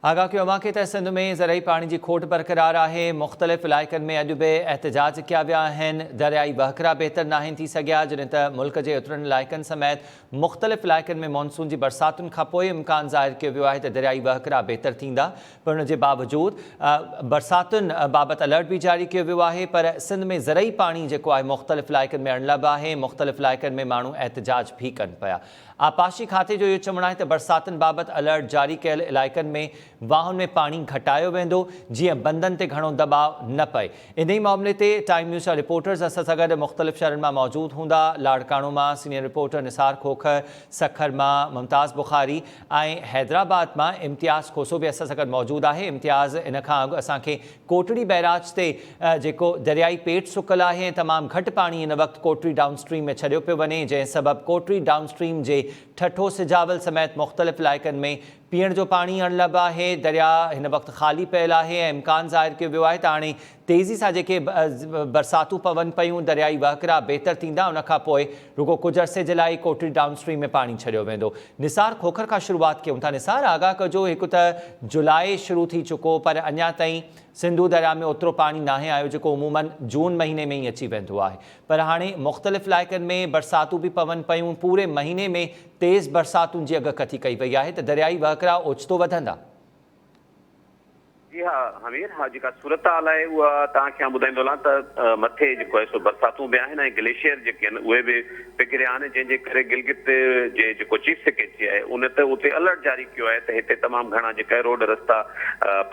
آگاهه ڪيو اوهان کي ته سنڌ ۾ زرعي پاڻي جي کوٽ برقرار آهي، مختلف علائقن ۾ اڄ به احتجاج ڪيا ويا آهن، دريائي وهڪرا بهتر ناهن ٿي سگهيا، جڏهن ته ملڪ جي اترين علائقن سميت مختلف علائقن ۾ مونسون جي برساتن کانپوء امڪان ظاهر ڪيو ويو آهي ته دريائي وهڪرا بهتر ٿيندا پر ان جي باوجود برساتن بابت الرٽ به جاري ڪيو ويو آهي پر سنڌ ۾ زرعي پاڻي جيڪو آهي مختلف علائقن ۾ اڻلڀ آهي، مختلف علائقن ۾ ماڻهو احتجاج به ڪن پيا. آبپاشي کاتي جو اهو چوڻ آهي ته برساتن بابت الرٽ جاري ڪيل علائقن ۾ واهن ۾ پاڻي گهٽايو ويندو جيئن بندن تي گهڻو دٻاء نه پئي. انهي معاملي تي ٽائيم نيوز جا رپورٽرز اسان سان گڏ مختلف شهرن مان موجود هوندا. لاڙڪاڻو مان سينيئر رپورٽر نثار کوکر، سکر مان ممتاز بخاري ۽ حيدرآباد مان امتياز کوسو به اسان سان گڏ موجود آهي. امتياز ان کان اڳ اسان کي ڪوٽڙي بئراج تي جيڪو دريائي پيٽ سڪل آهي ۽ تمام گهٽ پاڻي هن وقت ڪوٽڙي ڊائون اسٽريم ۾ ڇڏيو پيو وڃي جنهن سبب ڪوٽڙي ڊائون اسٽريم جي ٺٽو سجاول سميت مختلف علائقن ۾ پيئڻ جو پاڻي اڻلڀ آهي درياء هن وقت خالي پيل آهي ۽ امڪان ظاهر ڪيو ويو آهي ته هاڻي تيزي سان جيڪي برساتون پون پيون دريائي وهڪرا بهتر ٿيندا ان کان پوء رڳو ڪجهه عرصي جي لاء ئي ڪوٽڙي ڊائون اسٽريم ۾ پاڻي ڇڏيو ويندو. نثار کوکر کان شروعات ڪيون ٿا. نثار آگاهه ڪجو هڪ ته جولاء شروع ٿي چڪو پر اڃا تائين سنڌو درياء ۾ اوترو پاڻي ناهي آيو جيڪو عموماً جون مهيني ۾ ئي اچي ويندو آهي پر هاڻي مختلف علائقن ۾ برساتون به پون پيون پوري مهيني ۾ تيز برساتن جي اڳڪٿي ڪئي وئي آهي ته دريائي وهڪرا اوچتو وڌندا. جي ها حمير ها جيڪا صورتحال آهي اها توهان کي آئون ٻڌائيندو هلان ته مٿي جيڪو آهي سو برساتون به آهن ۽ گليشيئر جيڪي آهن اهي به پگهريا آهن جنهن جي ڪري گلگت جي جيڪو چيف سيڪريٽري آهي ان ته اتي الرٽ جاري ڪيو آهي ته هتي تمام گهڻا جيڪا آهي روڊ رستا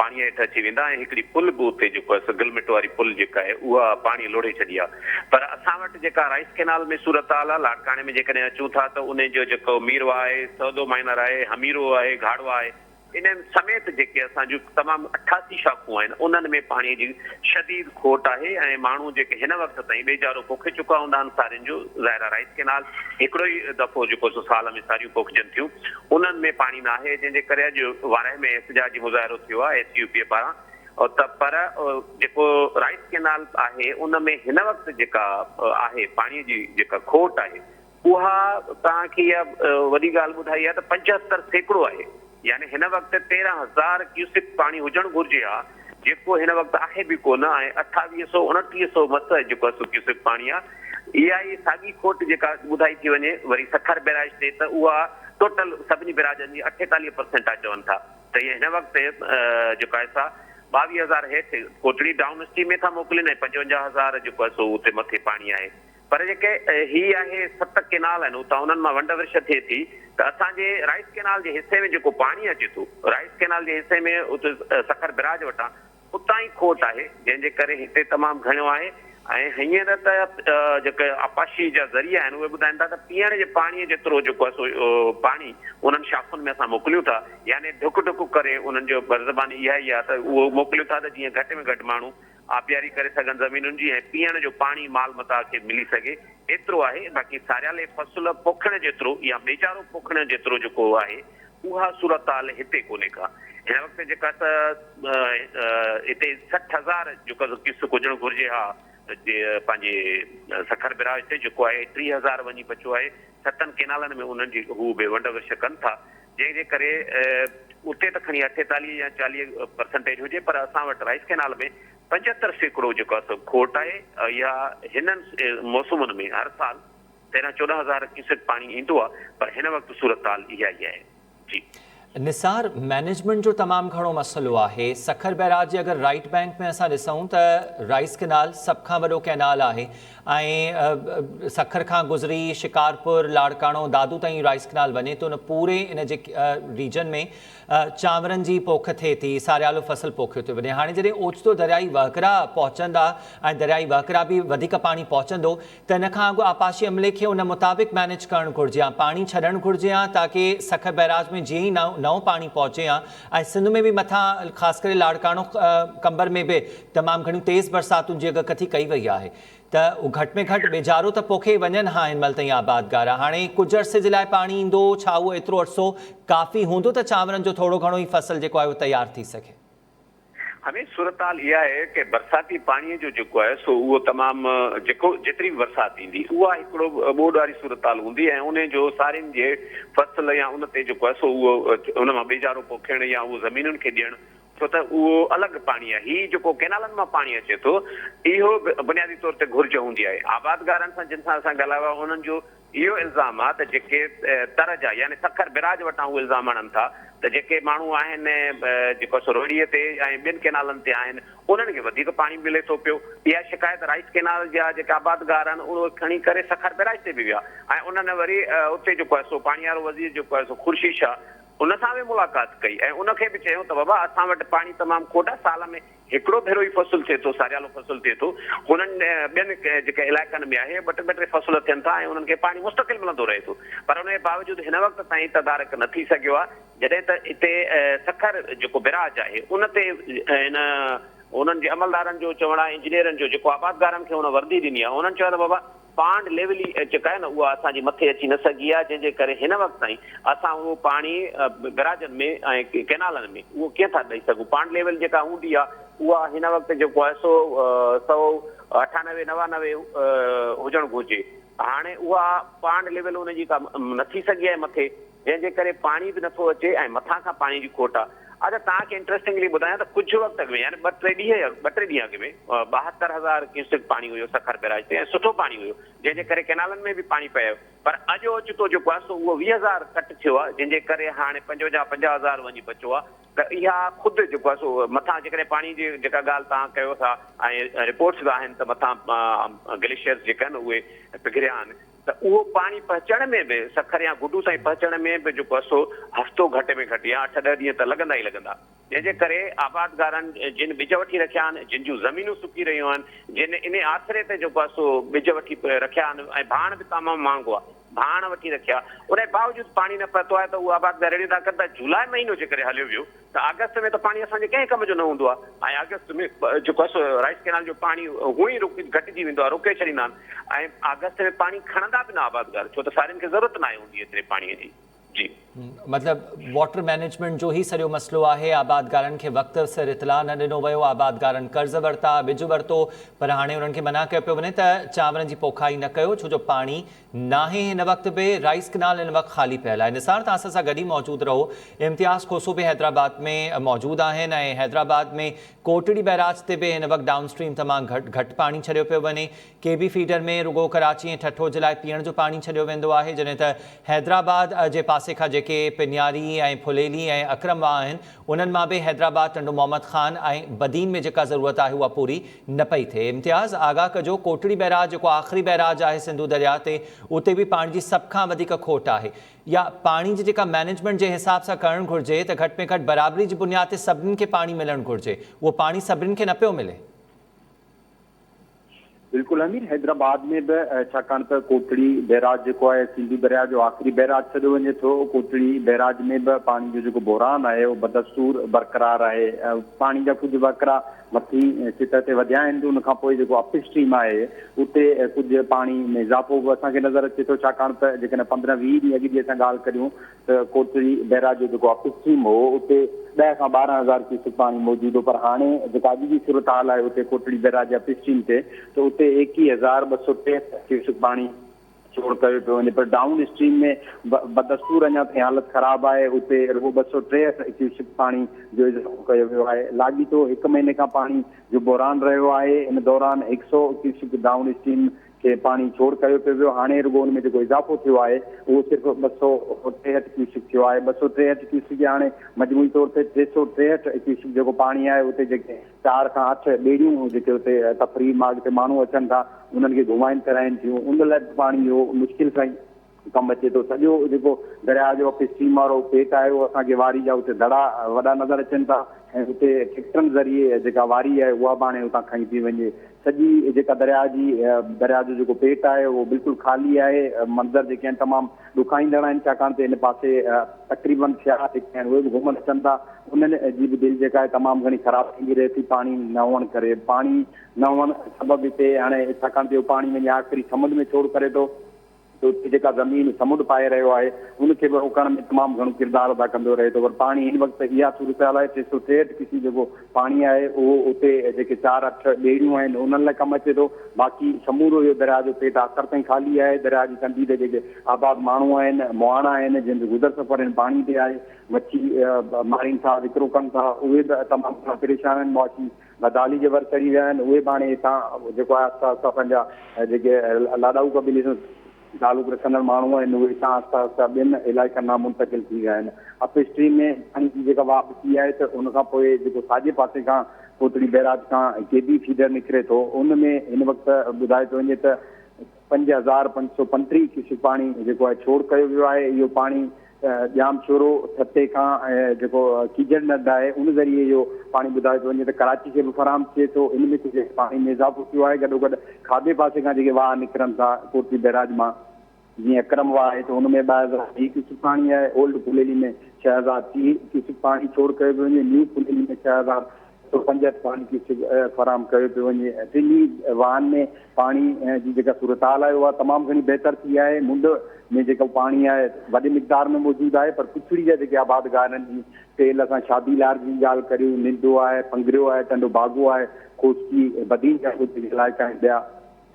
پاڻي هيٺ اچي ويندا ۽ هڪڙي پل به اتي جيڪو آهي سو گلمٽ واري پل جيڪا آهي اها پاڻي لوڙهي ڇڏي آهي پر اسان وٽ جيڪا رائيس ڪينال ۾ صورتحال آهي لاڙڪاڻي ۾ جيڪڏهن اچون ٿا ته ان جو جيڪو ميرواهه آهي سودو مائنر آهي حميرو آهي گهاڙوا آهي انهن سميت جيڪي اسان جون تمام 88 شاخون آهن انهن ۾ پاڻي جي شديد کوٽ آهي ۽ ماڻهو جيڪي هن وقت تائين ٻيجارو پوکي چڪا هوندا آهن سارين جو ظاهر آهي رائيس ڪينال هڪڙو ئي دفعو جيڪو سو سال ۾ ساريون پوکجن ٿيون انهن ۾ پاڻي ناهي جنهن جي ڪري اڄ وارهه ۾ احتجاجي مظاهرو ٿيو آهي ايس يو پي پاران ته پر جيڪو رائيس ڪينال آهي ان ۾ هن وقت جيڪا آهي پاڻي جي جيڪا کوٽ آهي اها توهان کي اها وڏي ڳالهه ٻڌائي آهي ته 75% آهي يعني هن وقت 13 هزار ڪيوسڪ پاڻي هجڻ گهرجي ها جيڪو هن وقت آهي به ڪونه ۽ اٺاويهه سو اڻٽيهه سو مس جيڪو آهي سو ڪيوسڪ پاڻي آهي اها ئي ساڳي کوٽ جيڪا ٻڌائي ٿي وڃي وري سکر بئراج تي ته اها ٽوٽل سڀني بئراجن جي 48 پرسينٽ آهي چون ٿا ته هن وقت جيڪو آهي سا 22 هزار هيٺ ڪوٽڙي ڊائون اسٽريم ۾ ٿا موڪلين ۽ 55 هزار جيڪو آهي سو اتي مٿي پاڻي آهي پر جيڪي هي آهي ست ڪينال آهن اتان انهن مان ونڊ ورڇ ٿئي ٿي ته اسان جي رائيس ڪينال جي حصي ۾ جيڪو پاڻي اچي ٿو رائيس ڪينال جي حصي ۾ اتي سکر براج وٽان اتان ئي کوٽ آهي جنهن جي ڪري هتي تمام گهڻو آهي ۽ هينئر ته جيڪي آبپاشي جا ذريعا آهن اهي ٻڌائن ٿا ته پيئڻ جي پاڻي جيترو جيڪو آهي سو پاڻي انهن شاخن ۾ اسان موڪليون ٿا يعني ڍڪ ڍڪ ڪري انهن جو برزباني اها ئي آهي ته اهو موڪليون ٿا ته جيئن گهٽ ۾ گهٽ ماڻهو آبياري ڪري سگهن زمينن جي ۽ پيئڻ جو پاڻي مال متاع کي ملي سگهي ايترو آهي باقي ساريالي فصل پوکڻ جيترو يا ٻيجارو پوکڻ جيترو جيڪو آهي اها صورتحال هتي ڪونهي ڪا هن وقت جيڪا ته هتي 60 هزار جيڪو ڪيوسڪ هجڻ گهرجي ها پنهنجي سکر براج تي جيڪو آهي 30 هزار وڃي بچو آهي ستن ڪينالن ۾ انهن جي هو به ونڊ ورڇ ڪن ٿا جنهن جي ڪري اتي ته کڻي 48 يا 40 پرسنٽيج هجي پر اسان وٽ رائيس ڪئنال ۾ 75% جيڪو آهي سو کوٽ آهي اها هنن موسمن ۾ هر سال 13 14 هزار ڪيوسڪ پاڻي ايندو آهي پر هن وقت صورتحال اها ئي آهي جي. نثار مئنيجمينٽ جو تمام گهڻو مسئلو آهي سکر بئراج جي اگر رائيٽ بئنڪ ۾ اسان ڏسون ته رائيس ڪئنال سڀ کان وڏو ڪئنال آهي ۽ سکر کان گذري شڪارپور لاڙڪاڻو دادو تائين رائيس ڪئنال وڃي ٿو ان پوري ان جي ريجن ۾ چانورن جي پوک ٿئي ٿي ساريالو فصل پوکيو ٿو وڃي هاڻي جڏهن اوچتو دريائي وهڪرا پهچندا ۽ دريائي وهڪرا به وڌيڪ پاڻي پهچندو ته ان کان اڳ آبپاشي عملي کي ان مطابق مئنيج ڪرڻ گهرجي ها، پاڻي ڇڏڻ گهرجي ها تاڪه سکر بئراج ۾ جيئن ئي نئون پاڻي پهچي ها ۽ سنڌ ۾ به مٿان خاص ڪري لاڙڪاڻو قمبر ۾ به تمام گهڻيون تيز برساتن جي اڳڪٿي ڪئي وئي آهي ته گهٽ ۾ گهٽ ٻيجارو ته پوکي وڃن ها هن مهل تائين آبادگار هاڻي ڪجهه عرصي جي لاء پاڻي ايندو ڇا اهو ايترو عرصو ڪافي هوندو ته چانورن جو ٿورو گهڻو ئي فصل جيڪو آهي اهو تيار ٿي سگهي. هميشه صورتحال اها آهي ڪه برساتي پاڻي جو جيڪو آهي سو اهو تمام جيڪو جيتري به برسات ايندي اها هڪڙو ٻوڏ واري صورتحال هوندي ۽ انهي جو سارين جي فصل يا ان تي جيڪو آهي سو اهو ان مان ٻيجارو پوکيڻ يا اهو زمينن کي ڏيڻ ڇو ته اهو الڳ پاڻي آهي هي جيڪو ڪينالن مان پاڻي اچي ٿو اهو به بنيادي طور تي گهرج هوندي آهي آبادگارن سان جن سان اسان ڳالهايو آهي انهن جو اهو الزام آ ته جيڪي تر جا يعني سکر بئراج وٽان هو الزام هڻن ٿا ته جيڪي ماڻهو آهن جيڪو سو روهڙي تي ۽ ٻين ڪينالن تي آهن انهن کي وڌيڪ پاڻي ملي ٿو پيو. اها شڪايت رائيس ڪينال جا جيڪي آبادگار آهن اهي کڻي ڪري سکر بئراج تي به ويا ۽ انهن وري اتي جيڪو آهي سو پاڻيارو وزير جيڪو آهي سو خورشيد شاهه ان سان به ملاقات ڪئي ۽ ان کي به چيو ته بابا اسان وٽ پاڻي تمام کوٽ آهي سال ۾ هڪڙو ڀيرو ئي فصل ٿئي ٿو، ساريالو فصل ٿئي ٿو. هنن ٻين جيڪي علائقن ۾ آهي ٻه ٽي ٻه ٽي فصل ٿين ٿا ۽ انهن کي پاڻي مستقل ملندو رهي ٿو پر ان جي باوجود هن وقت تائين تدارڪ نه ٿي سگهيو آهي جڏهن ته هتي سکر جيڪو بئراج آهي ان تي هن انهن جي عملدارن جو چوڻ آهي انجنيئرن جو جيڪو آبادگارن کي هن وردي ڏني آهي انهن چيو آهي ته بابا پانڊ ليولي جيڪا آهي نه اها اسان جي مٿي اچي نه سگهي آهي جنهن جي ڪري هن وقت تائين اسان اهو پاڻي بئراجن ۾ ۽ ڪئنالن ۾ اهو ڪيئن ٿا ڏئي سگهون پانڊ ليول جيڪا هوندي آهي اها هن وقت جيڪو آهي سو 198 99 هجڻ گهرجي هاڻي اها پانڊ ليول ان جي ڪا نه ٿي سگهي آهي مٿي جنهن جي ڪري پاڻي به نٿو اچي ۽ مٿان کان پاڻي جي کوٽ آهي. اچا توهان کي انٽريسٽنگلي ٻڌايان ته ڪجهه وقت اڳ ۾ يعني ٻه ٽي ڏينهن ٻه ٽي ڏينهن اڳ ۾ 72 هزار ڪيوسڪ پاڻي هيو سکر بئراج تي ۽ سٺو پاڻي هيو جنهن جي ڪري ڪئنالن ۾ به پاڻي پئي آيو پر اڄ اوچتو جيڪو آهي سو اهو 20 هزار ڪٽ ٿيو آهي جنهن جي ڪري هاڻي 55 50 هزار وڃي بچو آهي ته اها خود جيڪو آهي سو مٿان جيڪڏهن پاڻي جي جيڪا ڳالهه توهان ڪيو ٿا ۽ رپورٽس به آهن ته مٿان گليشيئرز جيڪا آهن اهي پگهريا آهن ته اهو پاڻي پهچڻ ۾ به سکر يا گڊو تائين پهچڻ ۾ به جيڪو آهي سو هفتو گهٽ ۾ گهٽ يا اٺ ڏهه ڏينهن ته لڳندا ئي لڳندا. جنهن جي ڪري آبادگارن جن ٻج وٺي رکيا آهن، جن جون زمينون سڪي رهيون آهن، جن انهي آسري تي جيڪو آهي سو ٻج وٺي رکيا آهن ۽ ڀاڻ به تمام مهانگو آهي، ڀاڻ وٺي رکيا، ان جي باوجود پاڻي نه پهتو آهي ته اهو آبادگار رڙيون ٿا ڪن ته جولاء مهينو جيڪڏهن هليو ويو ته آگسٽ ۾ ته پاڻي اسان جي ڪنهن ڪم جو نه هوندو آهي ۽ آگسٽ ۾ جيڪو آهي سو رائيس ڪئنال جو پاڻي هونئن ئي گهٽجي ويندو آهي روڪي ڇڏيندا آهن ۽ آگسٽ ۾ پاڻي کڻندا به نه آبادگار ڇو ته سارين کي ضرورت ناهي هوندي ايتري پاڻي جي. جي. مطلب واٽر مئنيجمينٽ جو هي سڄو مسئلو آهي آبادگارن کي وقت سر اطلاع نه ڏنو ويو آبادگارن قرض ورتا ٻج ورتو پر هاڻي انهن کي منع ڪيو پيو وڃي ته چانورن جي پوکائي نه ڪيو ڇو جو پاڻي ناهي هن وقت به رائيس ڪنال هن وقت خالي پيل آهي نثار توهان اسان سان گڏ ئي موجود رهو امتياز کوسو به حيدرآباد ۾ موجود آهن ۽ حيدرآباد ۾ ڪوٽڙي بئراج تي به هن وقت ڊائون اسٽريم تمام گهٽ گهٽ پاڻي ڇڏيو پيو وڃي ڪي بي فيڊر ۾ رڳو ڪراچي ۽ ٺٽو جي لاء پيئڻ جو پاڻي ڇڏيو ويندو آهي جڏهن ته حيدرآباد جي پاسي کان جيڪي پنياري ۽ ڦليلي ۽ اڪرم واهه آهن انهن مان به حيدرآباد، ٽنڊو محمد خان ۽ بدين ۾ جيڪا ضرورت آهي اها پوري نه پئي ٿئي. امتياز آگاهه ڪجو ڪوٽڙي بئراج جيڪو آخري بئراج آهي سنڌو درياء تي اتي به پاڻي جي سڀ کان وڌيڪ کوٽ آهي يا پاڻي جي جيڪا مئنيجمينٽ جي حساب سان ڪرڻ گهرجي ته گهٽ ۾ گهٽ برابري جي بنياد تي سڀني کي پاڻي ملڻ گهرجي اهو پاڻي سڀني کي نه پيو ملي. بلڪل امير حيدرآباد ۾ به ڇاڪاڻ ته ڪوٽڙي بئراج جيڪو آهي سنڌو درياء جو آخري بئراج سڏيو وڃي ٿو ڪوٽڙي بئراج ۾ به پاڻي جو جيڪو بحران آهي اهو بدستور برقرار آهي پاڻي جا ڪجهه وهڪرا مٿين سطح تي وڌيا آهن ان کان پوء جيڪو اپ اسٽريم آهي اتي ڪجهه پاڻي ۾ اضافو به اسان کي نظر اچي ٿو ڇاڪاڻ ته جيڪڏهن پندرهن ويهه ڏينهن اڳ جي اسان ڳالهه ڪريون ته ڪوٽڙي بئراج جو جيڪو اپ اسٽريم هو اتي ڏهه کان 12 هزار ڪيوسڪ پاڻي موجود هو پر هاڻي جيڪا اڄ جي صورتحال آهي اتي ڪوٽڙي بئراج جي اپ اسٽريم تي ته اتي 21263 ڪيوسڪ پاڻي ڇوڙ ڪيو پيو وڃي پر ڊائون اسٽريم ۾ بدستور اڃا تائين حالت خراب آهي اتي رڳو 263 ڪيوسڪ پاڻي جو اضافو ڪيو ويو آهي لاڳيتو هڪ مهيني کان پاڻي جو بحران رهيو آهي ان دوران هڪ سئو ڪيوسڪ ڊائون اسٽريم کي پاڻي ڇوڙ ڪيو پيو ويو، هاڻي رڳو ان ۾ جيڪو اضافو ٿيو آهي اهو صرف 263 ڪيوسڪ ٿيو آهي، 263 ڪيوسڪ يا هاڻي مجموعي طور تي 363 ڪيوسڪ جيڪو پاڻي آهي اتي جيڪي چار کان اٺ ٻيڙيون جيڪي اتي تفريح ماڳ تي ماڻهو اچن ٿا انهن کي گهمائن ڦيرائين ٿيون ان لاء به پاڻي اهو مشڪل سان ئي ڪم اچي ٿو، سڄو جيڪو درياء جو اپ اسٽريم وارو پيٽ آهي اهو اسان کي واري جا اتي دڙا وڏا نظر اچن ٿا ۽ اتي ٽريڪٽرن ذريعي جيڪا واري آهي اها به هاڻي اتان کنئي پئي وڃي. سڄي جيڪا درياء جي درياء جو جيڪو پيٽ آهي اهو بلڪل خالي آهي، منظر جيڪي آهن تمام ڏکائيندڙ آهن ڇاڪاڻ ته هن پاسي تقريبن سياح جيڪي آهن اهي به گهمڻ اچن ٿا انهن جي به دل جيڪا آهي تمام گهڻي خراب ٿيندي رهي ٿي پاڻي نه هئڻ ڪري پاڻي نه هئڻ سبب هتي هاڻي ڇاڪاڻ ته اهو پاڻي وڃي آخري سمنڊ ۾ ڇوڙ ڪري ٿو. ته اتي جيڪا زمين سمنڊ پائي رهيو آهي ان کي به روڪڻ ۾ تمام گهڻو ڪردار ادا ڪندو رهي ٿو پر پاڻي هن وقت اها صورتحال آهي 363 ڪيوسڪ جيڪو پاڻي آهي اهو اتي جيڪي چار اٺ ٻيڙيون آهن انهن لاء ڪم اچي ٿو باقي سمورو اهو درياء جو پيٽ آخر تائين خالي آهي درياء جي ڪنڌي تي جيڪي آباد ماڻهو آهن مهاڻا آهن جن جو گذر سفر هن پاڻي تي آهي مڇي مارين ٿا وڪرو ڪن ٿا اهي به تمام گهڻا پريشان آهن معاشي بدحالي جي ور چڙهي ويا آهن اهي به هاڻي هتان جيڪو آهي آهستي آهستي پنهنجا جيڪي لاڏائو قبيلي سان تعلق رکندڙ ماڻهو آهن اهي هتان آهستي آهستي ٻين علائقن ڏانهن منتقل ٿي ويا آهن. اپ اسٽريم ۾ پاڻي جي جيڪا واپسي آهي ته ان کان پوء جيڪو ساڄي پاسي کان ڪوٽڙي بئراج کان ڪي بي فيڊر نڪري ٿو ان ۾ هن وقت ٻڌايو پيو وڃي ته 5535 ڪيوسڪ پاڻي جيڪو آهي ڇوڙ ڪيو ويو آهي اهو پاڻي ڄام شورو ٺٽي کان جيڪو ڪيجڙ نڍ آهي ان ذريعي اهو پاڻي ٻڌايو پيو وڃي ته ڪراچي کي به فراهم ٿئي ٿو ان ۾ ڪجهه پاڻي ۾ اضافو ٿيو آهي گڏوگڏ کاٻي پاسي کان جيڪي واهه نڪرن ٿا ڪوٽڙي بئراج مان جيئن اڪرم واهه آهي ته ان ۾ 2020 ڪيوسڪ پاڻي آهي اولڊ ڦليلي ۾ 6030 ڪيوسڪ پاڻي ڇوڙ ڪيو پيو وڃي نيو ڦليلي ۾ 6665 پاڻي ڪيوسڪ فراهم ڪيو پيو وڃي ٽنهي واهن ۾ پاڻي جي جيڪا صورتحال آهي اها تمام گهڻي بهتر ٿي آهي منڍ ۾ جيڪو پاڻي آهي وڏي مقدار ۾ موجود آهي پر پڇڙي جا جيڪي آبادگار آهن جيئن تيل اسان شادي لار جي ڳالهه ڪريون ننڊو آهي پنگريو آهي ٽنڊو باگو آهي کوسڪي بدين جا ڪجهه علائقا آهن ٻيا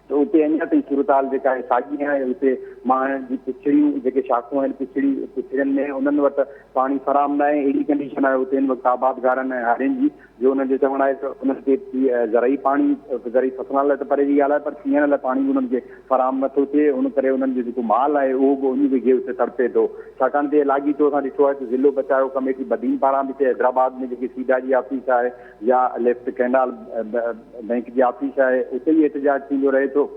ته اتي اڃا تائين صورتحال جيڪا آهي ساڳي آهي اتي ماڻهن جي پڇڙيون جيڪي شاخون آهن پڇڙي پڇڙين ۾ انهن وٽ پاڻي فراهم ناهي اهڙي ڪنڊيشن آهي اتي هن وقت آبادگارن ۽ هارين جي جو انهن جو چوڻ آهي ته انهن کي زرعي پاڻي زرعي فصلن لاء ته پري جي ڳالهه آهي پر پيئڻ لاء پاڻي به انهن کي فراهم نٿو ٿئي ان ڪري انهن جو جيڪو مال آهي اهو به اڃ وگهي اتي تڙپي ٿو ڇاڪاڻ ته لاڳيتو اسان ڏٺو آهي ته ضلعو بچايو ڪميٽي بدين پاران به هتي حيدرآباد ۾ جيڪي سيڊا جي آفيس آهي يا ليفٽ ڪئنال بئنڪ جي آفيس آهي اتي ئي احتجاج ٿيندو رهي ٿو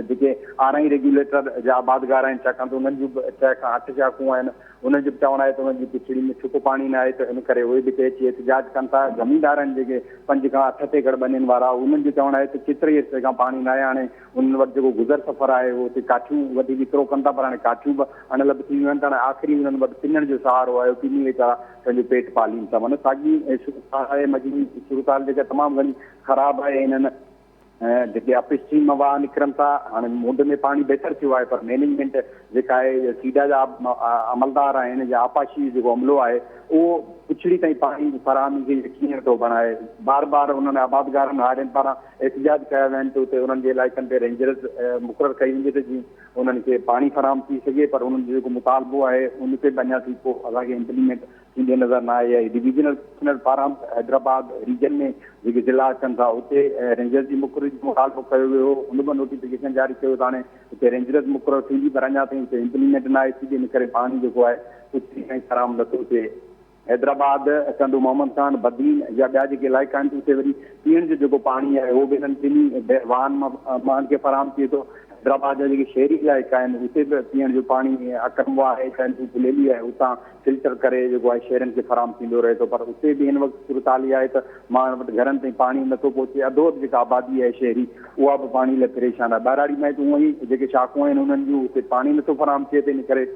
جيڪي آرائين ريگيوليٽر جا آبادگار آهن ڇاڪاڻ ته انهن جون به ڇهه کان اٺ شاخون آهن انهن جو به چوڻ آهي ته انهن جي پڇڙي ۾ ڇڪ پاڻي نه آهي ته ان ڪري اهي به هتي اچي احتجاج ڪن ٿا زميندار آهن جيڪي پنج کان اٺ ايڪڙ ٻنين وارا انهن جو چوڻ آهي ته ڪيتري عرصي کان پاڻي نه آهي هاڻي انهن وٽ جيڪو گذر سفر آهي اهو اتي ڪاٺيون وڍي وڪرو ڪن ٿا پر هاڻي ڪاٺيون به اڻلڀ ٿي ويون آهن ته هاڻي آخري انهن وٽ پنڻ جو سهارو آهي پني ويچارا پنهنجو پيٽ پالين ٿا معنيٰ ساڳي صورتحال آهي مجموعي صورتحال جيڪا تمام گهڻي خراب آهي انهن جيڪي اپ اسٽريم مان واهه نڪرن ٿا هاڻي مونڊ ۾ پاڻي بهتر ٿيو آهي پر مينيجمينٽ جيڪا آهي سيڊا جا عملدار آهن يا آبپاشي جو جيڪو عملو آهي اهو پڇڙي تائين پاڻي جي فراهمي کي يقيني نٿو بڻائي بار بار انهن آبادگارن هارين پاران احتجاج ڪيا ويا آهن ته اتي انهن جي علائقن تي رينجرز مقرر ڪئي وڃي ته جيئن انهن کي پاڻي فراهم ٿي سگهي پر انهن جو جيڪو مطالبو آهي ان تي به اڃا تائين ڪو اسان کي امپليمينٽ ٿيندي نظر نه آئي آهي. ڊويزنل ڪمشنر پاران به حيدرآباد ريجن ۾ جيڪي ضلعا اچن ٿا اتي رينجرز جي مقرري جو مطالبو ڪيو ويو هو ان به نوٽيفڪيشن جاري ڪيو ته هاڻي اتي رينجرز مقرر ٿيندي پر اڃا تائين اتي امپليمينٽ ناهي ٿي ان ڪري پاڻي جيڪو آهي اتي تائين فراهم نٿو ٿئي. حيدرآباد، ٽنڊو محمد خان، بدين يا ٻيا جيڪي علائقا آهن اتي وري پيئڻ جو جيڪو پاڻي آهي اهو به انهن ٽنهي واهن مان ماڻهن کي فراهم ٿئي ٿو. حيدرآباد جا جيڪي شهري علائقا آهن اتي به پيئڻ جو پاڻي اڪرم واهه آهي چاهي هو ڦليلي آهي اتان فلٽر ڪري جيڪو آهي شهرين کي فراهم ٿيندو رهي ٿو پر اتي به هن وقت صورتحال اها آهي ته ماڻهن وٽ گهرن تائين پاڻي نٿو پهچي اڌو اڌ جيڪا آبادي آهي شهري اها به پاڻي لاء پريشان آهي ٻهراڙي ۾ ته هونئن ئي جيڪي شاخون آهن انهن جون اتي پاڻي نٿو فراهم ٿئي ته ان ڪري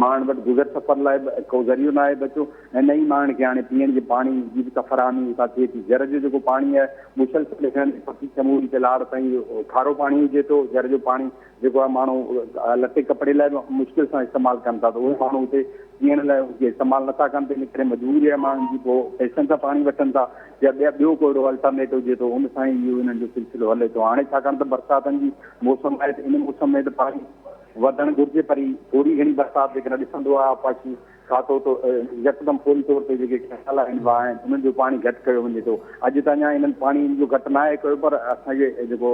ماڻهن وٽ گذر سفر لاء به ڪو ذريعو ناهي بچيو ۽ نه ئي ماڻهن کي هاڻي پيئڻ جي پاڻي جي به ڪا فراهمي اتان ٿئي ٿي. جر جو جيڪو پاڻي آهي مسلسل هنن پکي چموري تي لاڙ تائين اهو کارو پاڻي هجي ٿو. جر جو پاڻي جيڪو آهي ماڻهو لٽي ڪپڙي لاء به مشڪل سان استعمال ڪن ٿا ته اهي ماڻهو اتي پيئڻ لاء ان کي استعمال نٿا ڪن ته ان ڪري مجبوري آهي ماڻهن جي پوء پئسن سان پاڻي وٺن ٿا يا ٻيا ٻيو ڪو اهڙو الٽرنيٽ هجي ٿو ان سان ئي اهو انهن جو سلسلو هلي ٿو. هاڻي ڇاڪاڻ ته برساتن جي موسم آهي ته ان موسم ۾ ته پاڻي وڌڻ گهرجي پر هي ٿوري گهڻي برسات جيڪڏهن ڏسندو آهي آبپاشي کاتو ته يڪدم فوري طور تي جيڪي ڪئنال آهن واهه آهن انهن جو پاڻي گهٽ ڪيو وڃي ٿو اڄ ته اڃا انهن پاڻي جو گهٽ ناهي ڪيو پر اسان کي جيڪو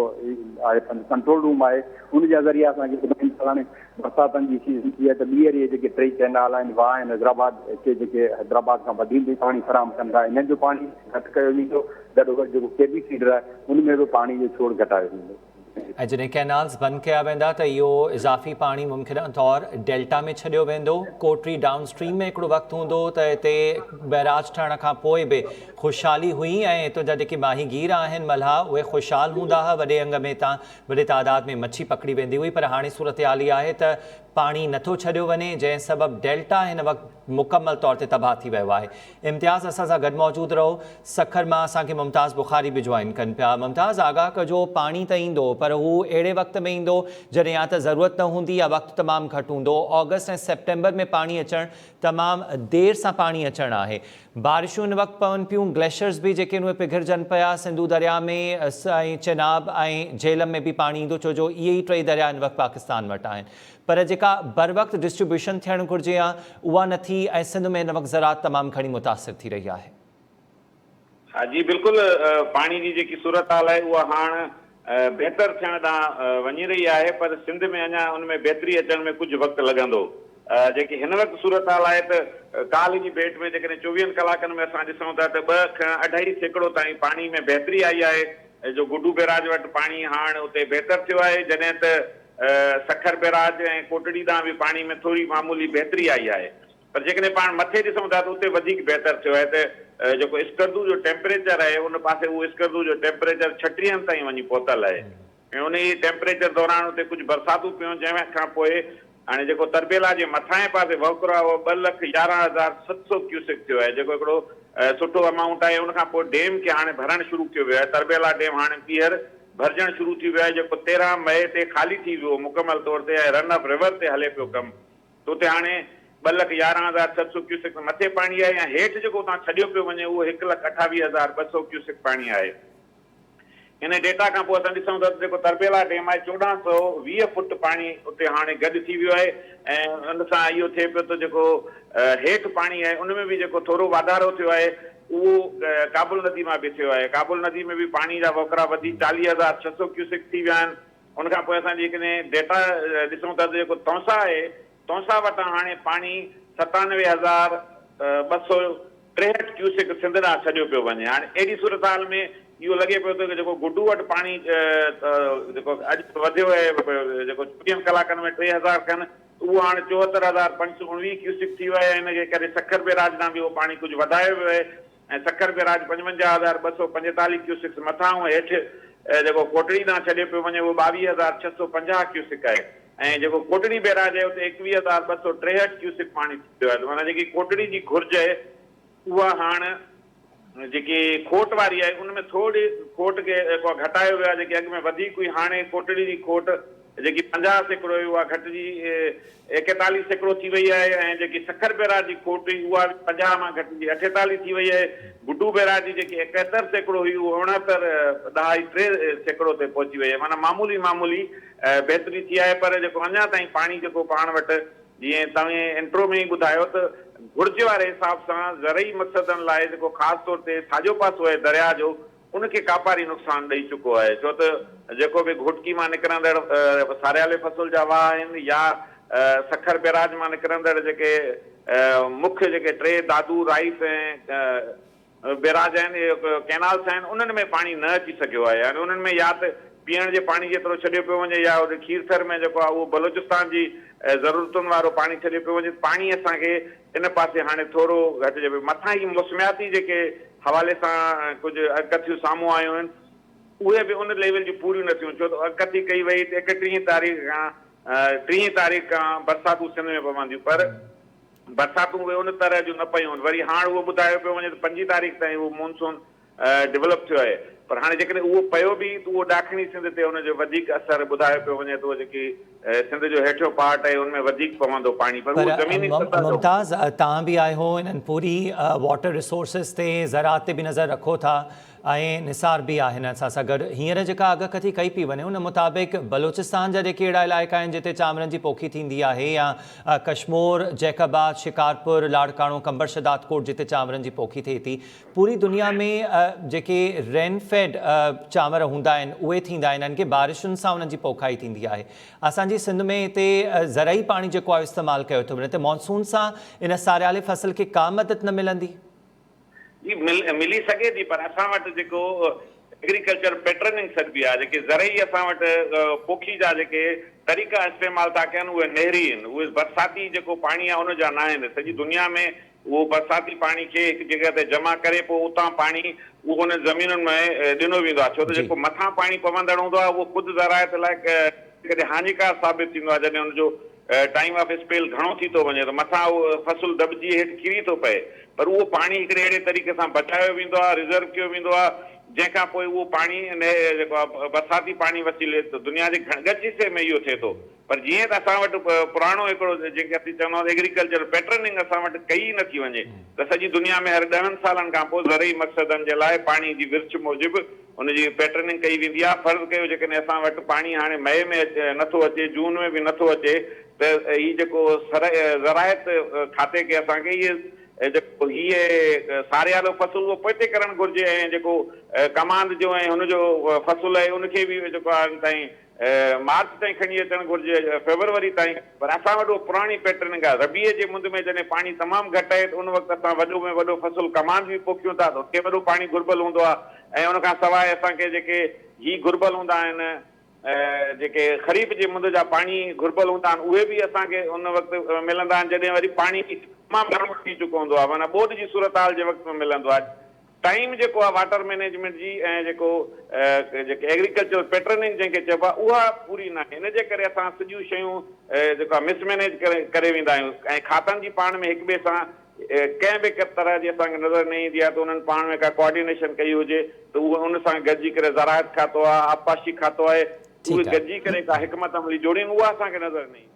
آهي پنهنجو ڪنٽرول روم آهي ان جا ذريعا اسان کي ٻڌائين ٿا هاڻي برساتن جي سيزن ٿي آهي ته ٻيهر اهي جيڪي ٽئي ڪئنال آهن واهه آهن حيدرآباد کي جيڪي حيدرآباد کان بدين تائين پاڻي فراهم ڪن ٿا انهن جو پاڻي گهٽ ڪيو ويندو گڏوگڏ جيڪو ڪي بي فيڊر آهي ان ۾ به پاڻي جو ڇوڙ گهٽايو ويندو. ۽ جڏهن ڪئنالز بند ڪيا ويندا ته اهو اضافي پاڻي ممڪنه طور ڊيلٽا ۾ ڇڏيو ويندو. ڪوٽري ڊائون اسٽريم ۾ هڪڙو وقت هوندو هو ته هتي بئراج ٺهڻ کان پوء به خوشحالي هئي ۽ هتان جا جيڪي ماهيگير آهن ملاح اهي خوشحال هوندا ها وڏي انگ ۾ هتان وڏي تعداد ۾ مڇي پڪڙي ويندي هئي پر هاڻي صورتحال اها آهي ته پاڻي نٿو ڇڏيو وڃي جنهن سبب ڊيلٽا هن وقت. مڪمل طور تي تباهه ٿي ويو آهي. امتياز اسان سان گڏ موجود رهو. سکر مان اسان کي ممتاز بخاري به جوائن ڪن پيا. ممتاز آگاهه ڪجو پاڻي ته ايندو پر هو اهڙي وقت ۾ ايندو جڏهن يا ته ضرورت نه هوندي يا وقت تمام گهٽ هوندو. آگسٽ ۽ سيپٽمبر ۾ پاڻي اچڻ تمام دير سان پاڻي اچڻ آهي. بارشون ان وقت پون پيون گليشرز به جيڪي آهن اهي پگهرجن پيا. سنڌو درياء ۾ ۽ چناب ۽ جهلم ۾ به پاڻي ايندو ڇو جو اهي ئي ٽئي درياء هن وقت پاڪستان وٽ آهن. پر جيڪا بروقت ڊسٽريبيوشن ٿيڻ گهرجي ها اها نه ٿي ۽ سنڌ ۾ هن وقت زراعت تمام گهڻي متاثر ٿي رهي آهي. ها جي بلڪل پاڻي جي جيڪي صورتحال آهي اها هاڻ بهتر ٿيڻ ڏانهن وڃي رهي آهي پر سنڌ ۾ اڃا ان ۾ بهتري اچڻ ۾ ڪجهه وقت لڳندو جيڪي هن وقت صورتحال آهي ته ڪالهه جي ڀيٽ ۾ جيڪڏهن چوويهن ڪلاڪن ۾ اسان ڏسون ٿا ته ٻه کان اڍائي سيڪڙو تائين پاڻي ۾ بهتري آئي آهي جو گڊو بيراج وٽ پاڻي هاڻ اتي بهتر ٿيو آهي جڏهن ته سکر بئراج ۽ ڪوٽڙي ڏانهن به پاڻي ۾ ٿوري معمولي بهتري آئي آهي پر جيڪڏهن پاڻ مٿي ڏسون ٿا ته اتي وڌيڪ بهتر ٿيو آهي ته جيڪو اسڪردو جو ٽيمپريچر آهي ان پاسي اهو اسڪردو جو ٽيمپريچر ڇٽيهن تائين وڃي پهتل آهي ۽ انهي ٽيمپريچر دوران اتي ڪجهه برساتون پيون جنهن کان پوء هاڻي جيڪو تربيلا جي مٿانهين پاسي وهڪرو آهي اهو 2,11,700 ڪيوسڪ ٿيو آهي جيڪو هڪڙو سٺو امائونٽ آهي ان کان پوء ڊيم کي هاڻي ڀرڻ شروع ڪيو ويو آهي تربيلا ڊيم هاڻي ٻيهر ڀرجڻ شروع ٿي ويو آهي جيڪو 13 مئي تي خالي ٿي ويو هو مڪمل طور تي ۽ رن آف ريور تي هلي پيو ڪم ته اتي هاڻي 2,11,700 ڪيوسڪ مٿي پاڻي آهي ۽ هيٺ جيڪو اتان ڇڏيو پيو وڃي اهو 1,28,200 ڪيوسڪ پاڻي آهي. ان ڊيٽا کان پوء اسان ڏسون ٿا ته جيڪو تربيلا ڊيم آهي 1,420 فوٽ پاڻي اتي هاڻي گڏ ٿي ويو آهي ۽ ان سان اهو ٿئي پيو ته جيڪو هيٺ پاڻي آهي ان ۾ به جيڪو ٿورو واڌارو ٿيو آهي اهو ڪابل ندي مان به ٿيو آهي. ڪابل ندي ۾ به پاڻي جا وهڪرا وڌي 40,600 ڪيوسڪ ٿي ويا آهن. ان کان پوء اسان جيڪڏهن ڊيٽا ڏسون ٿا ته جيڪو تونسا آهي، تونسا وٽان هاڻي پاڻي 97,263 ڪيوسڪ سنڌ ڏانهن ڇڏيو پيو وڃي. هاڻي اهڙي صورتحال ۾ اهو لڳي پيو ته جيڪو گڊو وٽ پاڻي جيڪو اڄ وڌيو آهي جيڪو چوويهن ڪلاڪن ۾ 3,000 کن اهو هاڻ 74,519 ڪيوسڪ ٿي ويو آهي ۽ ان جي ڪري سکر بئراج ڏانهن به اهو پاڻي ڪجهه وڌايو ويو آهي ۽ سکر بئراج 55,245 ڪيوسڪس مٿانهون هيٺ جيڪو ڪوٽڙي ڏانهن ڇڏيو پيو وڃي اهو 22,650 ڪيوسڪ آهي ۽ جيڪو ڪوٽڙي بئراج آهي اتي 21,263 ڪيوسڪ پاڻي ٿي ويو آهي ته معنيٰ جيڪي ڪوٽڙي جي گهرج آهي اها هاڻ جيڪي کوٽ واري آهي ان ۾ ٿوري کوٽ کي جيڪو آهي گهٽايو ويو آهي جيڪي اڳ ۾ وڌيڪ هئي هاڻي ڪوٽڙي جي کوٽ جيڪي 50% هئي اها گهٽجي 41% ٿي وئي آهي ۽ جيڪي سکر بئراج جي کوٽ هئي اها به 50 مان گهٽجي 48 ٿي وئي آهي گڊو بئراج جي جيڪي 71% هئي اهو اڻهتر ڏهائي ٽي سيڪڙو تي پهچي وئي آهي معنيٰ معمولي معمولي بهتري ٿي آهي پر جيڪو اڃا تائين پاڻي جيڪو پاڻ وٽ جيئن توهين انٽرو ۾ ئي ٻڌايو ته گهرج واري حساب سان زرعي مقصدن لاء جيڪو خاص طور تي ساڄو پاسو آهي درياهه جو ان کي ڪاپاري نقصان ڏئي چڪو آهي ڇو ته جيڪو به گهوٽڪي مان نڪرندڙ ساريالي فصل جا واهه آهن يا سکر بئراج مان نڪرندڙ جيڪي مک جيڪي ٽي دادو رائيس ۽ بيراج آهن، ڪئنالس آهن، انهن ۾ پاڻي نه اچي سگهيو آهي يعني انهن ۾ يا ته پيئڻ جي پاڻي جيترو ڇڏيو پيو وڃي يا هوڏي کيرٿر ۾ جيڪو آهي اهو بلوچستان جي ضرورتن وارو پاڻي ڇڏيو پيو وڃي ته پاڻي اسان کي ان پاسي هاڻي ٿورو گهٽجي پيو مٿان هي موسمياتي جيڪي حوالي سان ڪجهه اڳڪٿيون سامهون آيون آهن اهي به ان ليول جون پوريون نه ٿيون ڇو ته اڳڪٿي ڪئي وئي ته ايڪٽيهين تاريخ کان ٽيهين تاريخ کان برساتون سنڌ ۾ پونديون پر برساتون اهي ان طرح جون نه پيون آهن. وري هاڻ اهو ٻڌايو پيو وڃي ته پنجين تاريخ تائين اهو مونسون ڊولپ ٿيو آهي پر هاڻي جيڪڏهن اهو پيو به ته اهو ڏاکڻي سنڌ تي ان جو وڌيڪ اثر ٻڌايو پيو وڃي ته اهو جيڪي سنڌ جو هيٺيون پارٽ آهي ان ۾ وڌيڪ پوندو پاڻي پر اهو زميني سطح جو ممتاز توهان به آهيو انهن پوري واٽر ريسورسز تي زراعت تي به نظر رکو ٿا ۽ نثار به آهن اسان سان گڏ. هينئر جيڪا اڳڪٿي ڪئي پئي وڃي ان مطابق بلوچستان جا جيڪي اهڙا علائقا آهن جتي چانورن جي پوکي ٿيندي آهي يا ڪشمور، جيڪب آباد، شڪارپور، لاڙڪاڻو، قمبر شهدادڪوٽ جتي چانورن جي پوکي ٿئي ٿي پوري دنيا ۾ جيڪي رين فيڊ چانور هوندا آهن اهي ٿيندا آهن يعني ڪي بارشن سان انهن جي پوکائي ٿيندي آهي اسان جي سنڌ ۾ هتي زرعي پاڻي جيڪو آهي استعمال ڪيو ٿو وڃي ته مانسون سان ان ساريالي فصل کي ڪا مدد نه ملندي؟ جي ملي سگهي ٿي پر اسان وٽ جيڪو ايگريڪلچر پيٽرننگ سڏبي آهي جيڪي زرعي اسان وٽ پوکي جا جيڪي طريقا استعمال ٿا ڪين اهي نهري آهن اهي برساتي جيڪو پاڻي آهي ان جا نه آهن سڄي دنيا ۾ اهو برساتي پاڻي کي هڪ جڳهه تي جمع ڪري پوء اتان پاڻي اهو انهن زمينن ۾ ڏنو ويندو آهي ڇو ته جيڪو مٿان پاڻي پوندڙ هوندو آهي اهو خود زراعت لاء ڪڏهن هاڃيڪار ثابت ٿيندو آهي جڏهن ان جو ٽائيم آف اسپيل گهڻو ٿي ٿو وڃي ته مٿان اهو فصل دٻجي هيٺ ڪري ٿو پئي پر اهو پاڻي هڪڙي اهڙي طريقي سان بچايو ويندو آهي ريزرو ڪيو ويندو آهي جنهن کان پوء اهو پاڻي جيڪو آهي برساتي پاڻي وسيلي دنيا جي ڳچ حصي ۾ اهو ٿئي ٿو پر جيئن ته اسان وٽ پراڻو هڪڙو جنهن کي اسين چوندا آهيون ايگريڪلچر پيٽرننگ اسان وٽ ڪئي ئي نٿي وڃي ته سڄي دنيا ۾ هر ڏهن سالن کان پوء زرعي مقصدن جي لاء پاڻي جي ورڇ موجب ان جي پيٽرننگ ڪئي ويندي آهي. فرض ڪيو جيڪڏهن اسان وٽ پاڻي هاڻي مئي ۾ نٿو اچي جون ۾ به نٿو اچي ته هي جيڪو زراعت کاتي کي اسان کي اهي جيڪو هي ساريالو فصل اهو پوئتي ڪرڻ گهرجي ۽ جيڪو ڪماند جو ۽ هن جو فصل آهي ان کي به جيڪو آهي تائين مارچ تائين کڻي اچڻ گهرجي فيبروري تائين پر اسان وٽ اهو پراڻي پيٽرننگ آهي ربيع جي مند ۾ جڏهن پاڻي تمام گهٽ آهي ته ان وقت اسان وڏو ۾ وڏو فصل ڪماند به پوکيون ٿا ته ان کي وڏو پاڻي گهربل هوندو آهي ۽ ان کان سواء اسان کي جيڪي هي گهربل هوندا آهن جيڪي خريف جي مند جا پاڻي گهربل هوندا آهن اهي به اسان کي ان وقت ملندا آهن جڏهن وري پاڻي تمام گهڻو ٿي چڪو هوندو آهي معنيٰ ٻوڏ جي صورتحال جي وقت ۾ ملندو آهي. ٽائيم جيڪو آهي واٽر مئنيجمينٽ جي ۽ جيڪو جيڪي ايگريڪلچرل پيٽرننگ جنهن کي چئبو آهي اها پوري ناهي ان جي ڪري اسان سڄيون شيون جيڪو آهي مس مئنيج ڪري ڪري ويندا آهيون ۽ کاتن جي پاڻ ۾ هڪ ٻئي سان ڪنهن به طرح جي اسان کي نظر نه ايندي آهي ته انهن پاڻ ۾ ڪا ڪوآرڊينيشن ڪئي هجي ته اهو ان سان گڏجي ڪري زراعت کاتو آهي آبپاشي کاتو آهي اهي گڏجي ڪري ڪا حڪمت عملي جوڙين اها اسان کي نظر نه ايندي.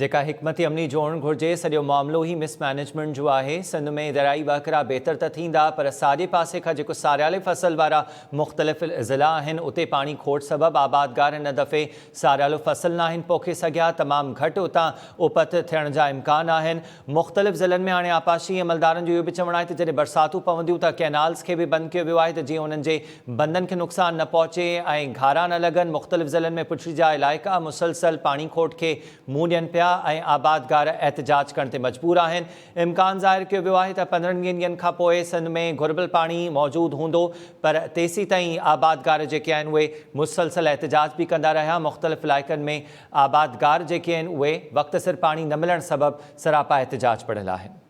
جيڪا حڪمت عملي جوڙڻ گهرجي، سڄو معاملو ئي مس مئنيجمينٽ جو آهي، سنڌ ۾ دريائي وهڪرا بهتر ته ٿيندا پر ساڄي پاسي کان جيڪو ساريالي فصل وارا مختلف ضلعا آهن اتي پاڻي کوٽ سبب آبادگار هن دفعي ساريالو فصل ناهن پوکي سگهيا، تمام گهٽ اتان اپت ٿيڻ جا امڪان آهن، مختلف ضلعن ۾ هاڻي آبپاشي عملدارن جو اهو به چوڻ آهي ته جڏهن برساتون پونديون ته ڪئنالز کي به بند ڪيو ويو آهي ته جيئن انهن جي بندن کي نقصان نه پهچي ۽ گهارا نه لڳن، مختلف ضلعن ۾ پڇڙي جا علائقا مسلسل پاڻي کوٽ کي منهن ڏين پيا ۽ آبادگار احتجاج ڪرڻ تي مجبور آهن، امڪان ظاهر ڪيو ويو آهي ته 15 ڏينهن کان پوء سنڌ ۾ گهربل پاڻي موجود هوندو پر تيسيتائين آبادگار جيڪي آهن اهي مسلسل احتجاج به ڪندا رهيا، مختلف علائقن ۾ آبادگار جيڪي آهن اهي وقت سر پاڻي نه ملڻ سبب سراپا احتجاج بڻيل آهن.